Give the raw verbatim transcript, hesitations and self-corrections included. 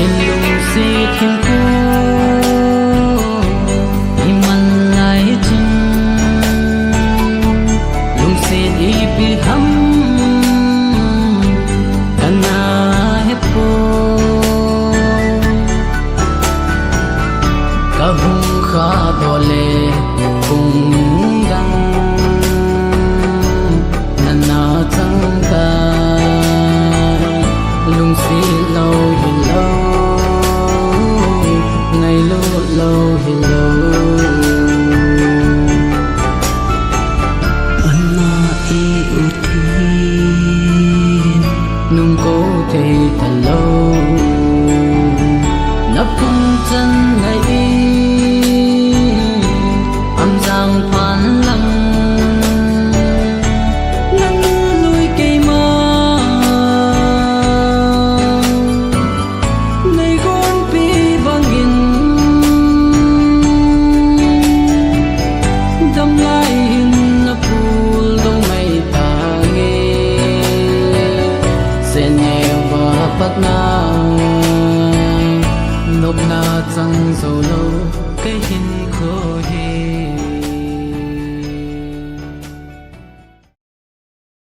In lungset hinkho iman lai chun, lungset ipi ham kana hepoi. Kahung khah doh le kong dang nana chang tai. Lungset lou hilou, ngailut lou hilou. Ana i ut hi nung kou thei talou. Na phung chan ngai i am jang phan lang, nang lui keima nei gonpi bangin, damlai hin na phul dong mai tange. Seneva patna nopna chang jou lou.